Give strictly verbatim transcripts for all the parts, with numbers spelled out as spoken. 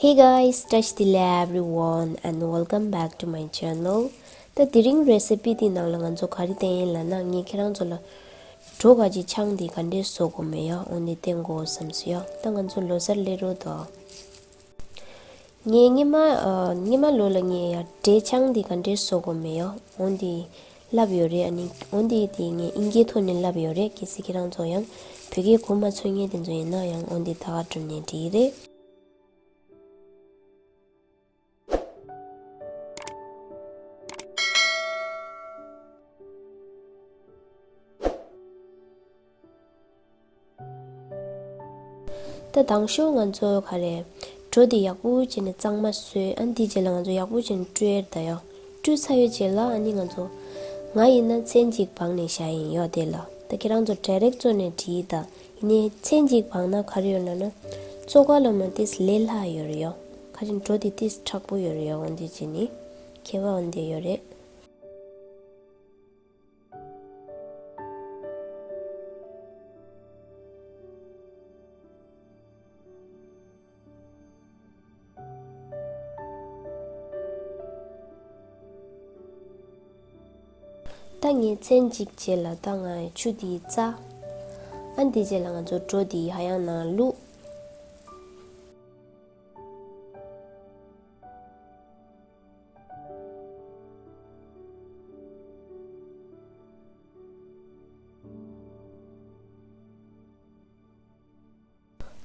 Hey guys, Tashi Delek everyone and welcome back to my channel. ད་དེ་རིང་རེ་སི་པི་འདི་ནང་ལ་ང་ཚོ་ག་རེ་བསྟན་ཡིན་ལབ་ན། ངས་ཁྱེད་རང་ཚོ་ལ་གྲོ་ག་ཅིག་ཆང་འདི་ག་འདྲས་བཟོ་དགོས་མེད་ཡ། འོ་འདི་བསྟན་དགོས་བསམ་སོང་ཡ། ད་ང་ཚོ་ལོ་གསར་སླེབས་རོགས་དང་། ངས་སྔོན་མ་ཨ་སྔོན་མ་ལོ་ལ་ངས་ཡ་འབྲས་ཆང་འདི་ག་འདྲས་བཟོ་དགོས་མེད་ཡ། འོ་འདི་ལབ་ཡོད་རེད། ཨ་ནི་འོ་འདི་དེ་ངས་ཨིན་སྐད་ཐོག་ནས་ལབ་ཡོད་རེད། གལ་སྲིད་ཁྱེད་རང་ཚོ་ཡང་བོད་སྐད་གོ་མ་ཚོད་མཁན་དེ་ཚོ་ཡིན་ན་ཡང་འོ་འདི་ད་ག་བསྒྲུབས་ནས་འགྲིག་རེད། ད་དང་ཤོས་ང་ཚོ་ག་རེ། གྲོ་དེ་ཡག་པོ་བྱས་ནས་གཙང་མ་བཟོས། ཨ་ནི་དེའི་རྗེས་ལ་ང་ཚོ་ཡག་པོ་བྱས་ནས་བཀྲུས་ཡ་ད་ཡོ། བཀྲུས་ཚར་བའི་རྗེས་ལ་ཨ་ནི་ང་ཚོ། ང་ཡིན་ན་ཚན་གཅིག་སྦངས་ནས་བཞག་ཡིན་ཡོ། དེ་ལ་ད་ཁྱེད་རང་ཚོ་ཌའི་རེག་བཙོས་ནས་བྲིས་ད། ཡིན་ནའི་ཚན་གཅིག་སྦངས་ན་ག་རེ་ཡོད་ལབ་ན། བཙོ་ག་ལ་མ་ཏིས་ལས་སླ་ཡོད་རེད་ཡོ། ཁ་ཅིག་གྲོ་དེ་ཏིས་མཁྲེགས་པོ་ཡོད་རེད་ཡོ། འོ་འདི་བྱས་ནི་ཁྱད་པར་འོ་འདི་ཡོད་རེད། ད་ངས་ཚན་གཅིག་རྗེས་ལ་ད་ང་ཆུ་དེ་བཙགས། ཨ་འདི་རྗེས་ལ་ང་ཚོ་གྲོ་དེ་ཧ་ཡང་ནང་བླུགས།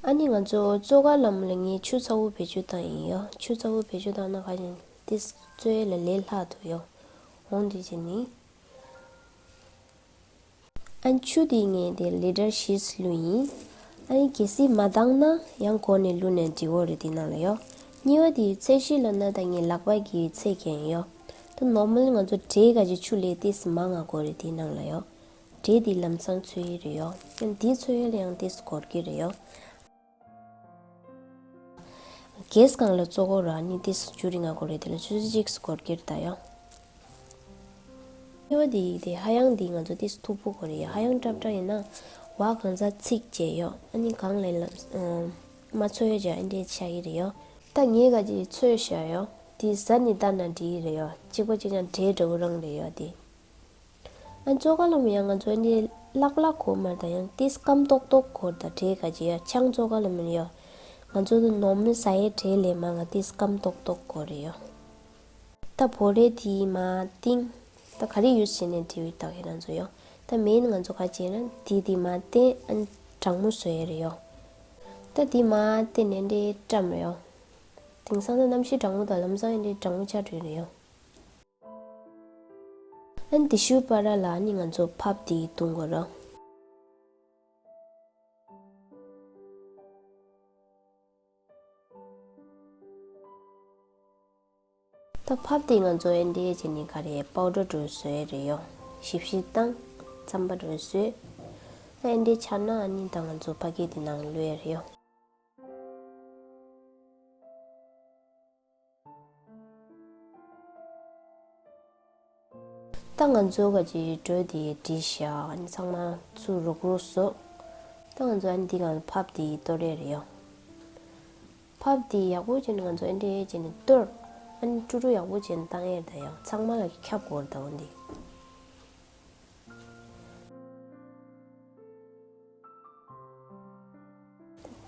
ཨ་ནི་ང་ཚོ་བཙོ་ག་ལམ་ལ་ངས་ཆུ་ཚ་བོ་བེད་སྤྱོད་བཏང་ཡིན་ཡོ། ཆུ་ཚ་བོ་བེད་སྤྱོད་བཏང་ན་ག་ཡིན་ཏིས་བཙོ་ཡས་ལ་ལས་སླ་འདུག་ཡོ། འོང་དུས་ཅི་ནི། ཨ་ནི་ཆུ་དེ་ངས་དེ་ལི་ཊར་བཞི་བླུགས་ཡིན། ཨ་ནི་གལ་སྲིད་མ་འདང་ན་ཡང་འགོ་ནས་བླུགས་ནས་འགྲིག་གོ་རེད་དེ་ནང་ལ་ཡོ། གཉིས་པ་དེ་ཚད་གཞི་ལ་ན་ད་ངས་ལག་པ་གི་ཚད་གྱོན་ཡོ། ད་ནོར་མལ་ང་ཚོ་འབྲས་ག་ཅིག་ཆུ་ལས་ཏིས་མང་ང་གོ་རེད་དེ་ནང་ལ་ཡོ། འབྲས་དེ་ལམ་སང་ཚོས་ཡི་རེད་ཡོ། ཡང་འདི་ཚོས་ཡོད་ལ་ཡང་ཏིས་འགོར་གི་རེད་ཡོ། གེས་སྒང་ལ་བཙོ་གོ་ར་ནི་ཏིས་ཅུ་རིང་ང་གོ་རེད་དེ་ལ་ཆུ་ཚོད་གཅིག་འགོར་གི་རེད་ད་ཡོ། ཡོ་དེ་དེ་ཧ་ཡང་དེ་ང་ཚོ་ཏིས་མཐུག་པོ་གོ་རེད་ཡོ། ཧ་ཡང་ཀྲབ་ཀྲབ་ཡིན་ན་བ་གང་ས་ཚིག་བྱས་ཡོ། ཨ་ནི་གང་ལས་ལ་མ་ཚོས་ཡོ་བྱས་ཨ་འདྲས་ཆགས་ཡི་རེད་ཡོ། ད་ངས་ག་ཅིག་ཚོས་བྱས་ཡོ། དེ་ཟ་ནི་ལྟ་ན་འགྲིག་གི་རེད་ཡོ། གཅིག་པ་གཅིག་ཀྱང་འབྲས་འདྲ་བོ་རང་རེད་ཡོ་དེ། ཨ་བཙོ་ག་ལམ་ཡང་ང་ཚོ་འདི་ལག་ལག་གོ་མ་ད་ཡང་ཏིས་སྐམ་ཏོག་ཏོག་གོ་ད་འབྲས་ག་ཅི་ཡ་ཆང་བཙོ་ག་ལམ་ཡོ། ང་ཚོ་དུ་ནོར་མི་ཟ་ཡའི་འབྲས་ལས་མ་ང་ཏིས་སྐམ་ཏོག་ཏོག་གོ་རེད་ཡོ། ད་བོ་རེ་དེ་མ་ཏིང་། ད་ག་རེ་ཡོད་ཟེར་ནས་དྲི་བའི་ད་ཁྱེད་རང་ཚོ་ཡོ། ད་མེན་ང་ཚོ་ག་ཅི་ན་དེ་དེ་མ་བསྟན་ཨ་གྲང་མོ་བཟོ་ཡ་རེད་ཡོ། ད་དེ་མ་བསྟན་ནས་འདྲེ་བཀྲམ་ཡོ། དེང་སང་ད་གནམ་གཤིས་གྲང་མོ་དང་ལམ་སང་འདྲེ་གྲང་མོ་ཆགས་འགྲོ་ཡི་རེད་ཡོ། ཨ་ནི་དེ་ཤུ་པ་ར་ལ་ནི་ང་ཚོ་ཕབ་དེ་བཏུང་དགོས་ར། ད་ཕབ་དེ་ང་ཚོ་ཨེ་འདྲས་བྱས་ནས་ག་རེ་པའུ་ཌར་འདྲ་བཟོ་ཡ་རེད་ཡོ། ཞིབ་ཞིབ་བཏང་རྩམ་པ་འདྲ་བཟོས། ཨེ་འདྲས་ཆགས་ན་ཨ་ནི་ད་ང་ཚོ་ཕ་གི་དེ་ནང་བླུག་ཡ་རེད་ཡོ། ད་ང་ཚོ་ག་ཅིག་འགྲོས་དེ་བྲིས་བཞག་ཨ་ནི་ཚང་མ་ཚུར་རུག་རུག་བཟོ། ད་ང་ཚོ་ཨ་ནི་འདི་གང་ཕབ་དེ་གཏོར་ཡ་རེད་ཡོ། ཕབ་དེ་ཡག་པོ་བྱས་ནས་ང་ཚོ་ཨེ་འདྲས་བྱས་ནས་གཏོར། ཨ་ནི་ཀྲུ་ཀྲུ་ཡག་པོ་བྱས་ནས་བཏང་ཡ་ད་ཡང་ཚང་མ་ལ་ཁྱབ་དགོས་རེད་ད་འོ་འདི།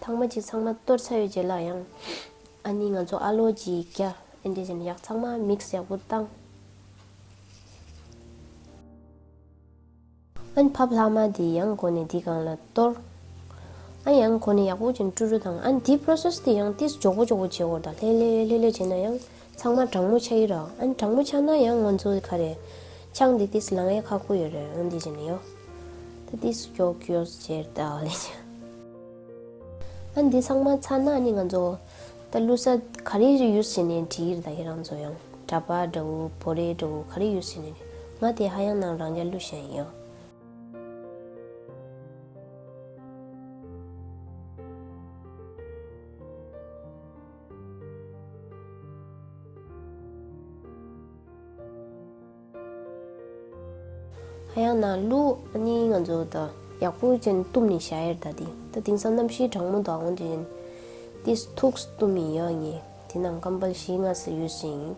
ཐང་མ་གཅིག་ཚང་མ་གཏོར་ཚར་བའི་རྗེས་ལ་ཡང་ཨ་ནི་ང་ཚོ་ཨ་ལོ་གཅིག་བརྒྱ་ཨེ་འདྲས་བྱས་ནས་ཡག་ཚང་མ་མིག་སི་ཡག་པོ་བཏང་། ཨ་ནི་ཕབ་ལྷག་མ་དེ་ཡང་གོ་ནས་དེ་སྒང་ལ་གཏོར། ཨ་ཡང་གོ་ནས་ཡག་པོ་བྱས་ནས་ཀྲུ་ཀྲུ་དང་ཨ་ནི་དེའི་པོ་རོ་སེ་སི་དེ་ཡང་ཏིས་མགྱོགས་པོ་མགྱོགས་པོ་བྱེད་དགོས་ད་ལྷོད་ལྷོད་ལྷོད་ལྷོད་བྱས་ན་ཡང་། ཚང་མ་གྲང་མོ་ཆགས་ཡི་ར། ཨ་ནི་གྲང་མོ་ཆགས་ན་ཡང་ང་ཚོ་ག་རེ། ཆང་འདི་ཏིས་ལང་ཡ་ཁག་པོ་ཡོད་རེད་ཨ་འདི་བྱས་ནས་ཡོ། ད་ཏིས་མགྱོགས་མགྱོགས་བྱས་ད་ལེ། ཨ་འདི་ཚང་མ་ཚར་ན་ཨ་ནི་ང་ཚོ་ད་བླུག་ས་ག་རེ་ཡོད་ཟེར་ནས་དྲིས་ཡིར་ད་ཁྱེད་རང་ཚོ་ཡང་འདྲ་པར་འདྲ་བོ་བོ་རེ་འདྲ་བོ་ག་རེ་ཡོད་ཟེར་ནས་ང་དེ་ཧ་ཡང་ནང་རང་རྐྱ་བླུག་བཞག་ཡིན་ཡོ། ཧ་ཡང་ན་ལུ་ཨ་ནི་ང་ཚོ་ད་ཡག་པོ་ཅན་བཏུམ་ནས་བཞག་ཡར་ད་དེ་ད་དེང་སང་གནམ་གཤིས་གྲང་མོ་དང་འོན་ཏེ་ ཏིས་ཐུགས་བཏུམ་ཡིན་ཡོད་ངས། དེ་ནང་ཀམ་པལ་བཞི་ལྔ་ཙམ་ཡོད་ཟིན་ཡིན།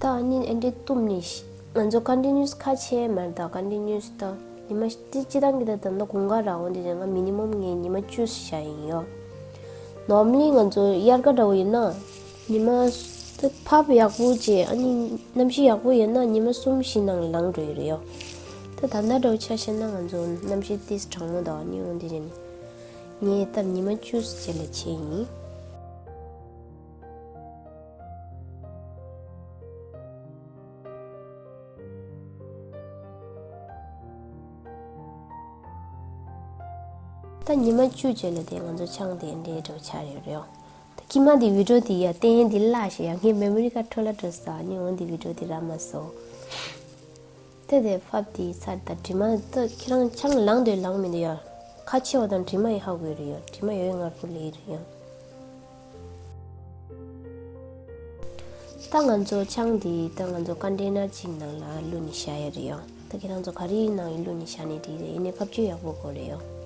ད་ཨ་ནི་ཨེ་འདྲའི་བཏུམ་ནི་ཤི། ང་ཚོ་ཀོན་ཊི་ནིའུ་སི་ཁ་ཕྱེ་མར་ད་ཀོན་ཊི་ནིའུ་སི་ད་ཉི་མ་ཤི་སྤྱི་བཏང་གི་ད་ད་ལྟ་དགུན་ཁ་ར་འོན་ཏེ་ང་མི་ནི་མམ་ངས་ཉི་མ་བཅུ་ཙམ་བཞག་ཡིན་ཡོད། ནོར་མལི་ང་ཚོ་དབྱར་ཁ་འདྲ་བོ་ཡིན་ན་ཉི་མ་ད་ཕབ་ཡག་པོ་བྱས་ཨ་ནི་གནམ་གཤིས་ཡག་པོ་ཡོད་ན་ཉི་མ་གསུམ་བཞི་ནང་ལངས་འགྲོ་ཡི་རེད་ཡོད། ད་ད་ལྟ་འདྲ་བོ་ཆ་བཞག་ན་ང་ཚོ་གནམ་གཤིས་ཏིས་གྲང་མོ་ད་ཨ་ནི་འོན་ཏེ་ནི་ངས་ད་ཉི་མ་བཅུ་ཙམ་བྱས་ལ་བྱས་ཡིན། ད་ཉི་མ་བཅུ་རྗེས་ལ་དེ་ང་ཚོ་ཆང་དེ་འདྲའི་འགྲོ་ཆགས་ཡོད་རེད། ད་ཁྱི་མ་དེ་བི་ཌིའོ་དེ་ཡ་བསྟན་དེ་བརླག་ཤེ་ཡ་ངའི་མེ་མོ་རི་ཁ་འཕྲོ་ལ་འགྲོ་ས་ནི་འོང་དེ་བི་ཌིའོ་དེ་རག་མ་སོང་། ད་དེ་ཕབ་དེ་ཚར་ད་དྲི་མ་ད་ཁྱེད་རང་ཆང་ལངས་དུས་ལངས་མི་འདུག་ཡ། ཁ་ཕྱེ་བ་དང་དྲི་མ་ཡི་ཧ་གོ་ཡོད་རེད་ཡ། དྲི་མ་ཡོད་ངར་པོ་ལེ་རེད་ཡ། ད་ང་ཚོ་ཆང་འདི་ད་ང་ཚོ་ཀོན་ཊེ་ནར་གཅིག་ནང་ལ་བླུགས་ནས་བཞག་ཡ་རེད་ཡ། ད་ཁྱེད་རང་ཚོ་ག་རེའི་ནང་ཡིན་བླུགས་ནས་བཞག་ནས་འགྲིག་རེད། ཡིན་ནའི་ཁ་གཅོད་ཡག་པོ་དགོས་རེད་ཡ།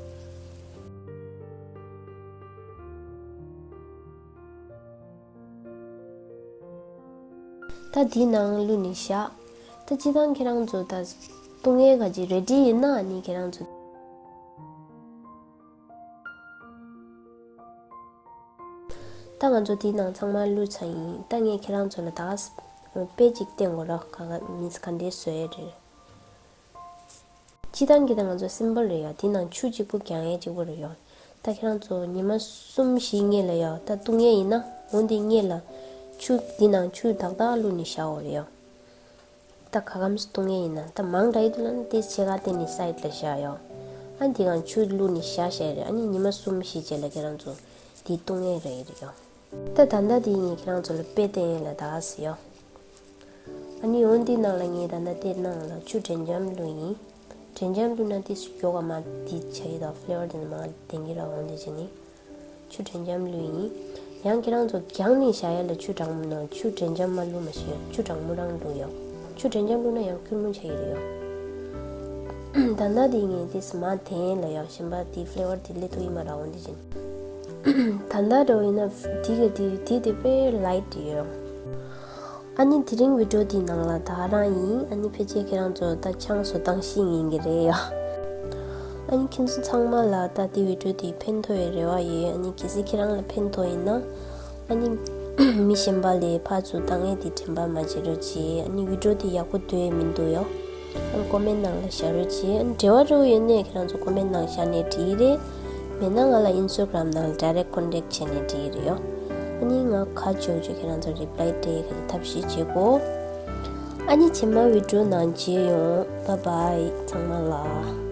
ད་འདི་ནང་བླུགས་ནས་བཞག་ད་སྤྱི་བཏང་ཁྱེད་རང་ཚོ་ད་བཏུང་ཡས་ག་ཅིག་རེ་ཌི་ཡིན་ན་ནི་ཁྱེད་རང་ཚོ། ད་ང་ཚོ་དེའི་ནང་ཚང་མ་བླུགས་ཚར་ཡིན། ད་ངས་ཁྱེད་རང་ཚོ་ལ་ད་དཔེ་ཅིག་བསྟན་དགོས་ར། ག་ག་མིས་ག་འདྲའི་བཟོ་ཡས་རེད། སྤྱི་བཏང་གི་ད་ང་ཚོ་སིམ་པལ་རེད་ཡ། དེའི་ནང་ཆུ་གཅིག་པུ་རྒྱག་ཡས་གཅིག་པུ་རེད་ཡ། ད་ཁྱེད་རང་ཚོ་ཉི་མ་གསུམ་བཞི་སྔོན་ལ་ཡ་ད་བཏུང་ཡས་ཡིན་ན་འོན་ཏེ་སྔོན་ལ་ཆུ་དེའི་ནང་ཆུ་དག་དག་བླུགས་ནས་བཞག་འོ་རེད་ཡ། ད་ག་གམ་སུ་བཏུང་ཡས་ཡིན་ན་ད་མང་དྲགས་ཡི་དུས་ལ་ནི་དེ་ཕྱེད་ཀ་བསྟན་ནས་སའིཌ་ལ་བཞག་ཡོད། ཨ་ནི་དེ་གང་ཆུ་བླུགས་ནས་བཞག་བཞག་རེད། ཨ་ནི་ཉི་མ་གསུམ་བཞི་རྗེས་ལ་ཁྱེད་རང་ཚོ་དེ་བཏུང་ཡས་རེད་ཡོད། ད་ད་ལྟ་དེ་ངས་ཁྱེད་རང་ཚོ་ལ་དཔེ་བསྟན་ཡས་ལ་ད་ཟེར་ཡོད། ཨ་ནི་འོན་ཏེ་ནང་ལ་ངས་ད་ལྟ་དེ་ནང་ལ་ཆུ་དྲན་འཇམ་བླུགས་ཡིན། དྲན་འཇམ་བླུགས་ན་དེ་སུ་མགྱོགས་ག་མ་དེ་བྱ་ཡི་ད་ཕི་ལེ་ཝར་དེ་ནི་མ་ལྡན་གི་ར། འོན་ཏེ་བྱས་ནི། ཆུ་དྲན་འཇམ་བླུགས་ཡིན། ཡང་ཁྱེད་རང་ཚོ་རྒྱང་ནས་བཞག་ཡ་ལ་ཆུ་གྲང་མོ་ནང་ཆུ་དྲན་འཇམ་མ་བླུགས་མ་ཤེས་ཡོད། ཆུ་གྲང་མོ་རང་བླུགས་ཡོད། ཆུ་དྲན་འཇམ་བླུགས་ན་ཡང་སྐྱུར་མོ་ཆགས་ཡི་རེད་ཡོད། ད་ལྟ་དེ་ངས་དེ་སི་མ་དེན་ལ་ཡོད་གཞན་པ་དེ་ཕི་ལེ་ཝར་དེ་ལས་ཐུག་ཡི་མ་ར། འོན་ཏེ་ཅིན་ད་ལྟ་འགྲོ་ཡིན་ན་དེ་གི་དེ་དེ་དེ་དཔེ་ལའིཊ་ཡོད། ཨ་ནི་དེ་རིང་བི་ཌིའོ་དེའི་ནང་ལ་ད་རང་ཡིན། ཨ་ནི་ཕལ་ཆེར་ཁྱེད་རང་ཚོ་ད་ཆང་བཟོ་སྟངས་ཤེས་ཡིན་གྱི་རེད་ཡ། ཨ་ནི་ཁྱེད་ཚོ་ཚང་མ་ལ་ད་དེ་བི་ཌིའོ་དེ་ཕན་ཐོགས་ཡའི་རེ་བ་ཡོད། ཨ་ནི་གལ་སྲིད་ཁྱེད་རང་ལ་ཕན་ཐོགས་ཡིན་ན་ཨ་ནི་མི་གཞན་པ་ལ་ཕར་ཚུར་བཏང་ཡས་དེ་དྲན་པ་མ་བརྗེད་རོགས་བྱེད། ཨ་ནི་བི་ཌིའོ་དེ་ཡག་པོ་འདུག་ཡས་མི་འདུག་ཡ། ཨ་ནི་ཀོ་མེན་ནང་ལ་བཞག་རོགས་བྱེད། ཨ་ནི་འབྲེལ་བ་འདྲ་བོ་ཡོད་ན་ཁྱེད་རང་ཚོ་ཀོ་མེན་ནང་བཞག་ནས་འགྲིག་རེད། མེད་ན་ང་ལ་ཨིན་སི་ཊ་གྷ་རམ་ནང་ལ་ཌའི་རེག་ཊི་ཀོན་ཊེག་བྱས་ནས་འགྲིག་རེད་ཡོ། ཨ་ནི་ང་ག་ཇོ་ཇོ་ཁྱེད་རང་ཚོ་རི་པ་ལའི་སྤྲད་གི་ཐབས་ཤེས་བྱེད་གོ། ཨ་ནི་རྗེས་མ་བི་ཌིའོ་ནང་མཇལ་ཡོང་། བཱའི་བཱའི་ཚང་མ་ལ།